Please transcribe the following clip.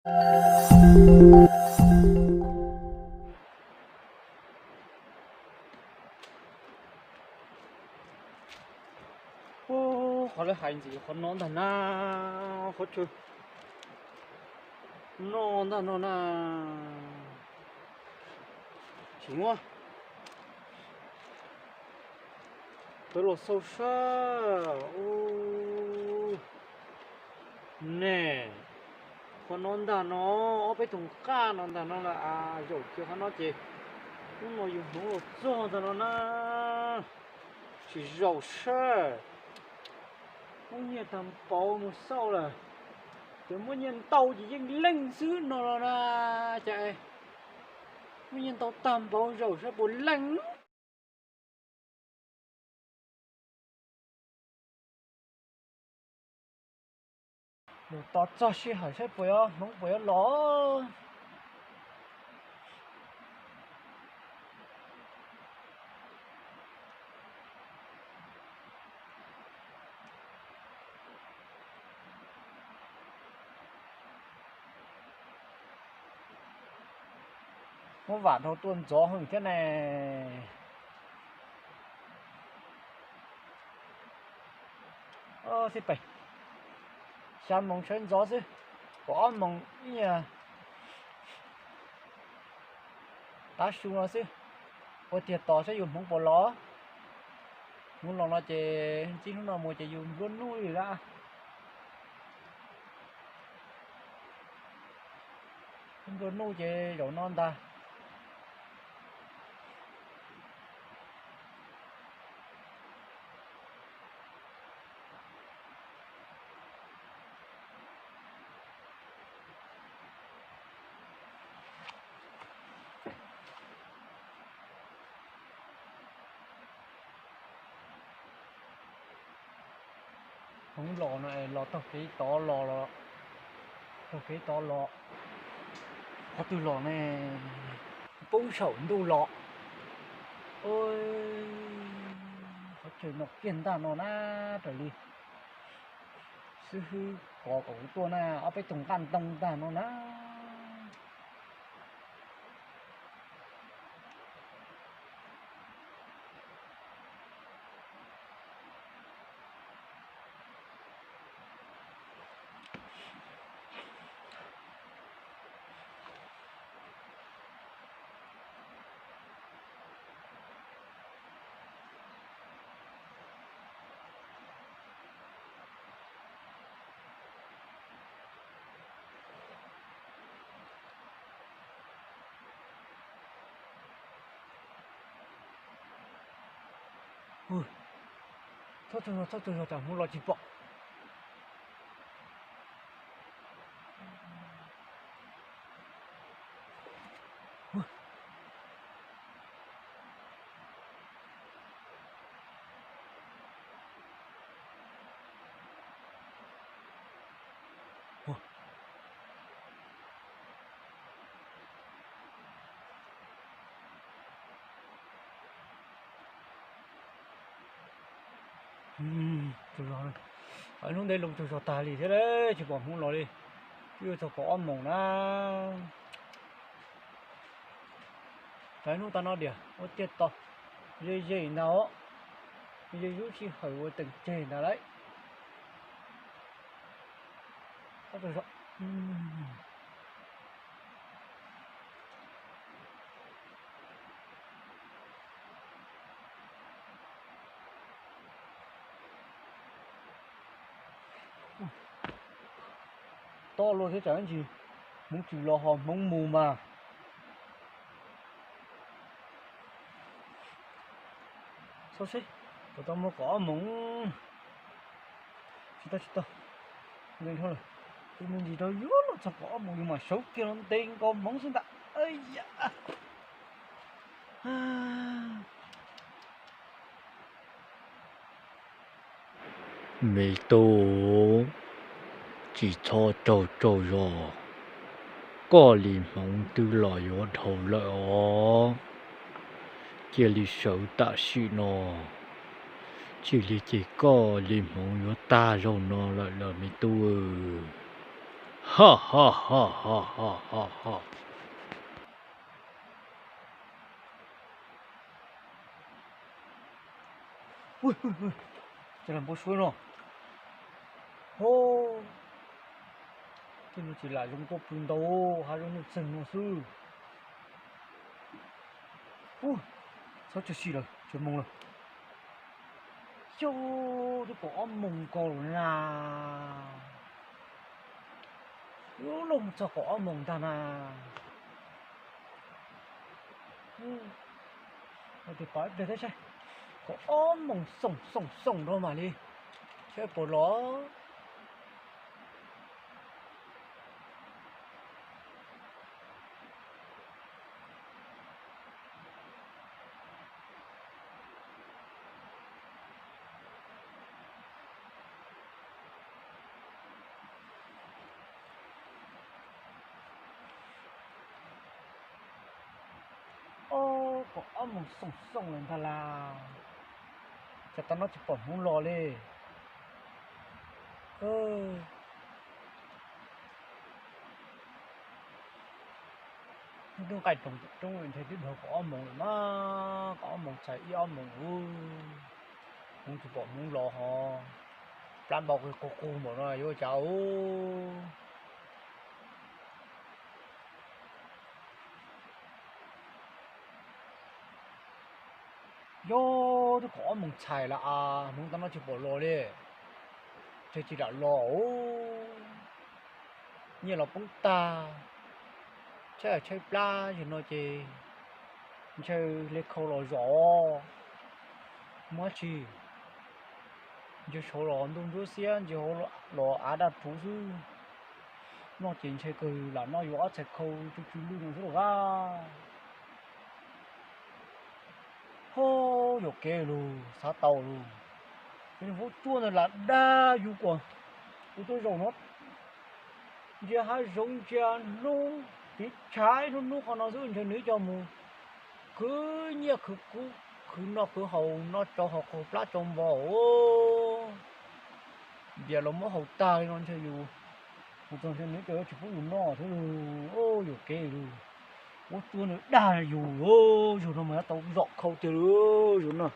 Qhov lawv hais ntxiv qhov no ntag na, qhov chaw no ntag no na. Tsis muaj, peb los xauj sab. Ne, qhov no ntag no, ob peb tus qaj no ntag no lawm as, zaum kiag qhov no ces hnub no yus hmoov los txog ntag no na. Tsis zaum sab, muab nyiaj tag npaum mus xauj lawm, ces muab nyiaj ntau ces yeej leej xwb no los na. Cas muab nyiaj ntau tag npaum, zaum sab puas leej. Mus tos txog sij hawm saib puas yuav hmoov puas yuav los. Muab vam dhau tuaj ntxov heev thiab ne. Xib pem, xya moos sawv ntxov xwb, kaum ob moos ib nyuag tav su no xwb. Ua tiag tos saib yus hmoov puas los. Hmoov los no ces ntxib hnub no mus ces yus nplua nuj li lawm. Nplua nuj ces zaum no ntag. Hmoov los no los taug kev tod los, taug kev tod los, qhov twg los ne? Poob saum ntuj los. Qhov chaw no kiag ntag no na, raws li xib hwb kov kom kuv tuaj na, ob peb tug nqaj ntoo ntag no na. Txhob tsaug zog, txhob tsaug zog, tsam hmoov los tsis pom. Hnub ntev loo tsaug zog tag li thiab, tsis pom hmoov los li. Twb yuav txog kaum ob moos na. Tau hnub tag no diam ua tiag tau, ze ze ntag os, ze zub sij hawm ua teem tseg ntag lauj. Tob luaj thiab tsam ntsis hmoov tsis los ho hmoov mus mas. Xauj seb puas tau muaj kaum ob moos. Tsis tau, tsis tau. Nqes dhau lawm. Tus me ntsis rau yuav los txog kaum ob moos yus mam sawv kiag los ntes nkaus hmoov xwb ntag. Me tub, tsis txhob tsaug tsaug zog, koj li hmoov twb los yuav dhau lawm os. Cia li sawv tam sim no, tsis li ces koj li hmoov yuav tag zaug no lawm los me tub. Ho ho ho ho ho ho. Cas lam npau suav no, ho, tej no tsis lam zoo tuaj pw ntau, hav zoov nuj txeeg no xwb. Ub, txhob tshwm sim lawm, tsis moos lawm. Xyov, twb kaum ob moos nkaus lawm na. Ub, luaj mus txog kaum ob moos ntag na. Tes pom ib pliag thiab saib, kaum ob moos xoom xoom xoom rau mam li, saib puas los. Ob, kaum ob moos xoom xoom lawm ntag las. Cas tau no tsis pom hmoov los li. Twb nqaij roog roob ntshe twb dhau kaum ob moos lawm mas, kaum ob moos txhais ib ob moos ub, hmoov tsis pom hmoov los ho, plab npau qig qug qug npaum no yuav ua cas ub. Yog twb kaum ob moos txhais lawm as, hmoov tau no tsis pom los li, ntshe tsis lam los. Nyiaj los poob tag, tshaib tshaib plab yog no ces ntshe li khau los zom, muab tsis, ntshe saud los ntuj ntsuab xiab, ntshe hauv los av daj rhuv xwb. Noj ces ntshe kawg lam noj yuav ob txhais khau tsw tsw lwj no xwb los as. Ho, yuam kev lug, xav tau lug. Ces nws vaub tsuab ntawd lam dag yus kom ua tuaj zaum no, ntsia hav zoov ntsia hnub, tiv tshav ib hnub hnub qhov no xwb ntshe nws coj mus khwv nyiaj khwv kub, khwv noj khwv haus, noj tsau haus qaug plab tsau npo. Npias los muab haus tag li no ntshe yus, mus txog ntshe nws cov tsis pub yus noj thiab lug. Yuam kev lug, vaub tsuab nws dag yus, yus no mas tau zom khau tiag lug yus no.